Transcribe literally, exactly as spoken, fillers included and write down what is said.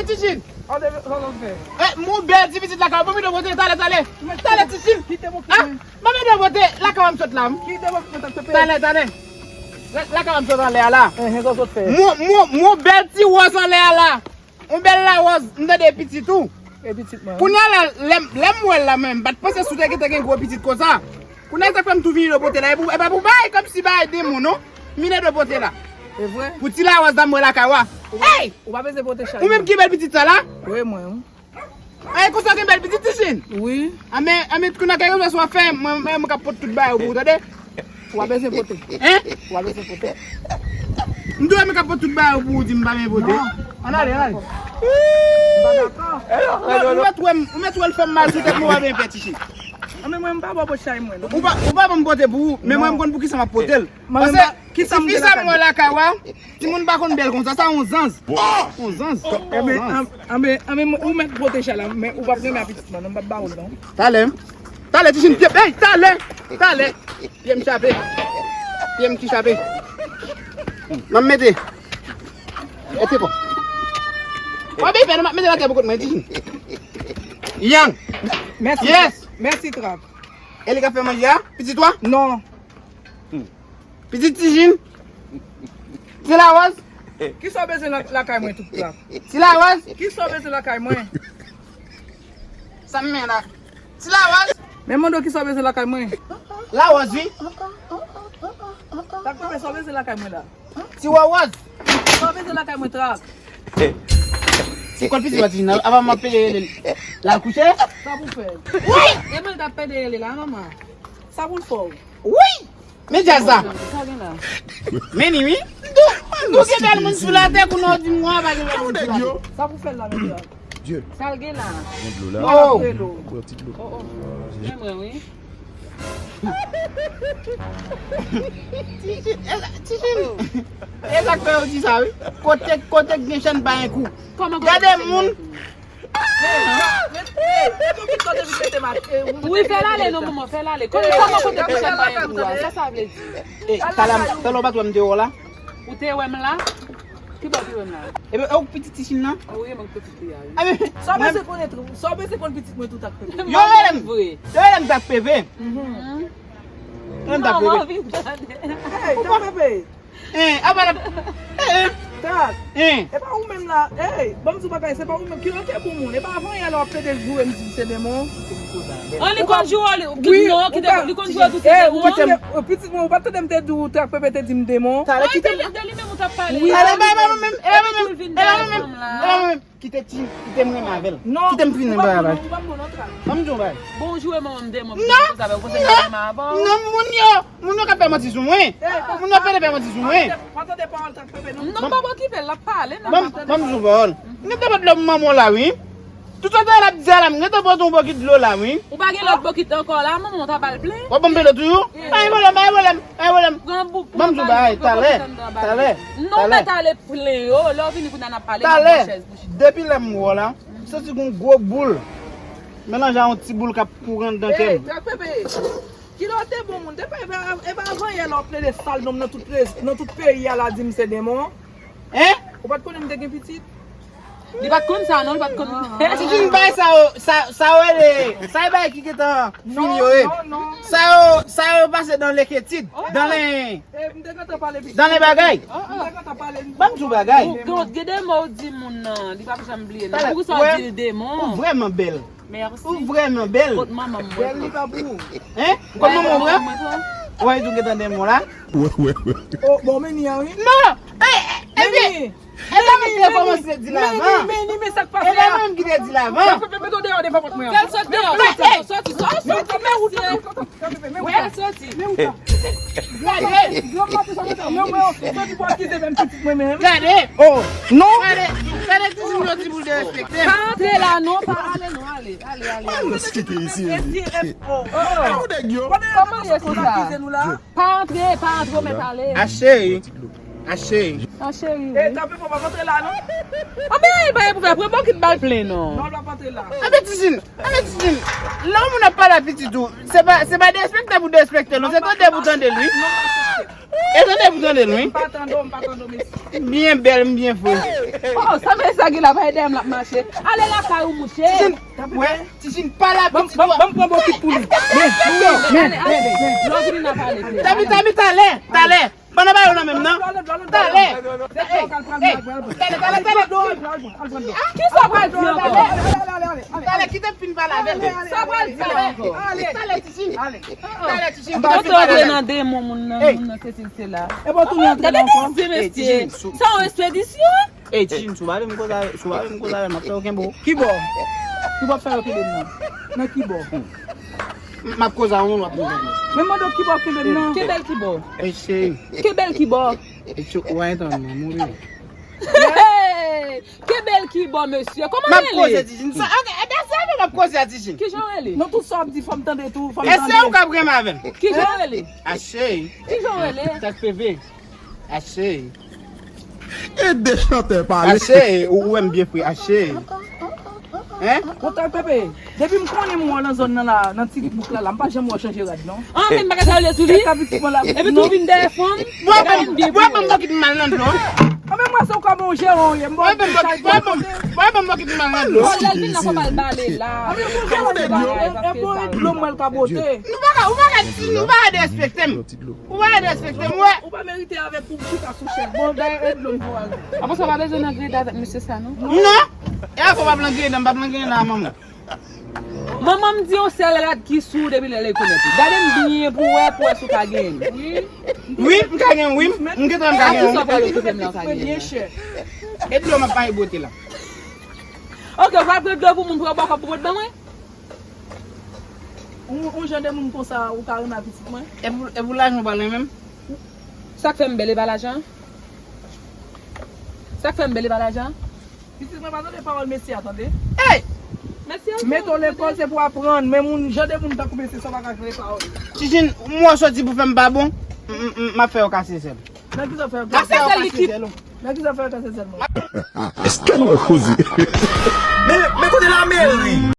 Tijin. An de, an de, an de. Eh, mon bèl ti pitit lakay, ban m ede w pote, talè, talè. Talè, Tijin. Kite m okipe. Ah, ban m ede w pote, lakay w m sot la. Kite m okipe, tank pepe. Talè, talè. La, lakay w m sot anlè a la. Eh, eh, sa w sot fè. Mon, mon, mon bèl ti wòz anlè a la. Yon bèl lawòz, m tande pitit ou. E pitit mwen. Kounye a la, lè, lè m wè l la, mwen, m pa t panse si w te gentan gen gwo pitit konsa. Kounye a sa k fè m tou vini de pote la. E pou, e pa pou bay, kòmsi bay de moun, non. M vini de pote la. E vre? Pou ti lawòz la m wè lakay w a. Ou pa, hey! Ou pa bezwen pote chay. Ou menm ki bèl pitit sa la? Wi, mwen, wi. Ay, konsa gen bèl pitit, Tijin? Wi. Anben, anben, kounye a kèlkeswa sa w ap fè, mwen, mwen, mwen ka pot tout bagay pou ou, tande? Ou pa bezwen pote. Hein? Ou pa bezwen pote. M dwe mwen ka pot tout bagay pou ou di m pa bezwen pote. Non. Ann ale, ann ale. M pa dakò. Ou mèt, ou mèt wè m, ou mèt wè l fè m mal sou tèt mwen, ou pa bezwen pè, Tijin. Anben, mwen, m pa ba w pot chay mwen, non. Ou pa, ou pa ban m pote pou ou, men mwen, m konn pou kisa m ap pote l. Paske, tifi sa m wè lakay w a, timoun pa konn bèl konsa, sa yon zanz. Yon zanz. Anben, anben, anben, ou mèt pote chay la, men ou p ap renmen a pitit mwen, non, m p ap ba ou l, non. Talè. Talè, Tijin, pye, hey, talè. Talè. Pye m chape. Pye m ki chape. M ap mete. Mete kò. W ap byen fè, non, m ap mete l atè pou kot mwen, Tijin. Yang. Mèsi. Yes. Mèsi, Trap. E li k ap fè manje a? Pitit ou a? Non. Pitit Tijin? Ti lawòz? Kisa w bezwen la, lakay mwen tout la? Ti lawòz? Kisa w bezwen lakay mwen? Sa m men la? Ti lawòz? Men mande w kisa w bezwen lakay mwen? Lawòz, wi. Trap, kisa w bezwen lakay mwen la? Ti wawòz? Kisa w bezwen lakay mwen, Trap? Ti kòl pitit mwen, Tijin, avan m ap pede rele l. L al kouche? Sa pou fè? Wi! E mwen t ap pede rele la, manman. Sa pou l fè w? Wi! Men djaz la. Sa gen la? Men ni wi. Nou, nou gen bèl moun sou latè, kounye a w di m, wa, pa gen bèl moun sou latè. Sa pou fè l la, men djaz? Sa l gen la? Gen dlo la. Oh! Mwen ap rele w. Bwè ti dlo. Oh, oh. Men mwen, wi. Tijin, e sa, Tijin. E sa k fè yo di sa, wi. Kote, kote k gen chèn pa en kou. Gade moun. Wi, fè l ale non, manman, fè l ale. Kòman, kòman kote ki chèn pa en kou a? Sa sa vle di? E, talè, talè w pa t wè m deyò la? Ou te wè m la? Ki bò w te wè m la? Ebyen, e w k pitit Tijin nan? Wi, mwen k pitit li a, wi. Sa w panse konnen, sa w panse konn pitit mwen tou Trap Pepe? Yo rele m. Yo rele m Trap Pepe. Yo rele m Trap Pepe. Hey, Trap Pepe. Eh, apa la. Eh, eh. Trap. Eh. E pa ou menm la. Hey, ban m di w bagay, se pa ou menm ki ranke pou moun. E pa avan yè la w ap plede joure m di m se demon. An, li konn joure, li, wi, non, ki te, li konn joure tou se demon. Pitit mwen, ou pa t tande m te di w Trap Pepe te di m demon? Talè, kite m. De li menm ou t ap pale. Wi. Talè, e pa mwen menm, e pa mwen menm, e pa mwen menm. Kite ti, kite m renmen avè l. Non, kite m fini renmen avè l. Ban m di w bagay. Bonjou, e manman m demon. Non, non, non, moun yo, moun yo ka fè manti sou mwen. Moun yo pede fè manti sou mwen. Non, pa okipe l, l ap pale, non. Ban m di w pawòl. M gentan pote dlo pou manman w la, wi. Tout sa l ap di a la, m gentan pote yon bokit dlo la, wi. Ou pa gen lòt bokit ankò la, manman w ta ba l plen. W ap ban m plen dlo toujou? Pa gen pwoblèm, pa gen pwoblèm, pa gen pwoblèm. Ban m di w bagay, talè, talè. Non, mèt ale plen yo, lè w vini kounye a n ap pale, m ap pran chèz pou chita. Depi lè m wè w la, m santi gon gwo boul melanje a yon ti boul k ap kouri anndan kè m. Hey, Trap Pepe, kilè w te bon moun, depi, e pa, e pa avan yè la w ap plede sal non m nan tout prez-, nan tout peyi a la, di m se demon. Hein? Ou pa t konnen m te gen pitit? Li pa t konn sa, non, li pa t konn. Ti di m bay sa yo, sa, sa yo rele, sa e bay ki gentan fini yo ye. Non, non, non. Sa yo, sa yo pase dans l'inquiétude, dans les, dans les bagay. M te gentan pale. Ban m di w bagay. Ou gen, gen de mo w di moun nan, li p ap janm bliye, non. Poukisa w di l demon? Ou vrèman bèl. Mèsi. Ou vrèman bèl. Kot manman m? Bèl li pa pou ou. Hein? Kot manman w vre? Wè, ou gentan demon la. Wè, wè, wè. Oh, bon, men ni a wi. Non! Eh, eh, eh, eh, e pa mwen ki te kòmanse di l avan. Men ni, men ni, men sa k pase a? E pa mwen ki te di l avan. Fè, fè, fè, fè, fè, deyò, devan pòt mwen an. Fè l sot deyò, soti, soti, soti, soti, men ou, men ou, men ou. Gade. Gade. Oh, non. Gade, gade ti moun yo ti boul derespekte. Pa antre la non, pa ale non, ale, ale, ale, ale. Kòman ye konsa? Pa antre, pa antre, ou mèt ale. A cheri. A cheri. A cheri, wi. E, tanpri, pa antre la non. Anben, pa gen pwoblèm, pran bokit ba l plen non. Non, l ap antre la. Anben, Tijin, anben, Tijin. Lè yon moun ap pale a pitit ou, se pa, se pa derespekte pou derespekte l non, se tande pou tande l, wi. Non, m pa aksepte. E tande pou tande l, wi. M pa tande w, m pa tande w, mesye. M byen bèl, m byen fre. Oh, sa men sa gen la, pa dèyè m l ap mache. Ale lakay ou, mouche. Tijin, wè, Tijin, pale a pitit ou a. Ban m pran bokit pou li. Men, men, men, men, men. Lè w vini n a pale. Tabi, tabi, talè, talè. Ban nan ba yo nan menm nan. Talè. Ey, ey, talè, talè, talè. Kisa w pral di ankò? Talè, kite m fin pale avè l. Sa w pral di ankò? Talè, Tijin. Talè, Tijin. Kote w vle nan demon moun nan, moun nan, sesi, sela. Gade ti mesye. Sa yon espedisyon? Ey, Tijin, si w pa vle m koze avè, si w pa vle m koze avè l, m ap fè yo kenbe w. Kibò? Kibò ap fè yo kenbe m nan? Nan kibò? M ap koze a yon moun, w ap vin koze. Men mande w kibò kenbe m nan. Kenbe l kibò? Ey, cheri. Kenbe l kibò? Ey, cheri, ou pa entenn mwen, mon bebe. Hey! Kenbe l kibò, mesye. Kòman l rele? M ap koze a Tijin. Sa, ok, e byen se avè m ap koze a Tijin. Kijan w rele? Non, tout sa w ap di, fò m tande tou, fò m tande. Èske ou ka pran m avè l? Kijan w rele? A, cheri. Kijan w rele? Tèt peve. A, cheri. E de chantè pale. A, cheri, ou, ou wè m byen fre, a, cheri. Hein? Bon, Tèt Peve, depi m konnen m wè w nan zòn nan la, nan ti bouk la, la, m pa janm wè w chanje rad, non. Ah, men bagay sa yo sou li. Epi tou vin dèyè fanm. Bwè ban m, bwè ban m bokit mal nan dlo. Ah, men mwen se w kòman w jere w ye, m ba w ti chay pou w pote. Bwè ban m bokit mal nan dlo. Lè l vin nan fò pa l bale la. Ah, men pou jere w ye, e bon e dlo mwen l ka pote. Nou pa ka, ou pa ka di, nou pa ka derespekte m. Ou pa ka derespekte m, wè. Ou pa merite avè pou w chita sou chèz. Bon, dayè, e dlo m pou al. Avan sa, w pa bezwen nan greda avèk mesye sa, non? Non! E avan w ap nan greda, m p ap nan greda a manman. Manman m di yon sèl rad ki sou w depi lè l rekonèt ou. Gade m byen pou w wè, pou w wè si w ka genyen m. Wi, m ka genyen, wi, m gentan m ka genyen. Kisa w pral okipe m la, w ka genyen m? E dlo m ap pale bote la. Ok, w pral pran dlo pou moun pou yo ba w kòb pou pot ban mwen? Ou, ou jan de moun konsa, ou ka renmen a pitit mwen? E pou, e pou lajan w pale menm? Sa k fè m bèl e pa lajan? Sa k fè m bèl e pa lajan? Pitit mwen pa tande pawòl mesye a tande. Hey! Mesye a mete w lekòl se pou aprann, men moun jan de moun tankou mesye sa w pa ka tande pawòl. Tijin, m wè w soti pou fè m pa bon, m, m, m, m ap fè w kase sèl. Nan ki sa w fè w kase sèl? Nan ki sa w fè w kase sèl mwen? Èske nou koze? Men, men kote lameri?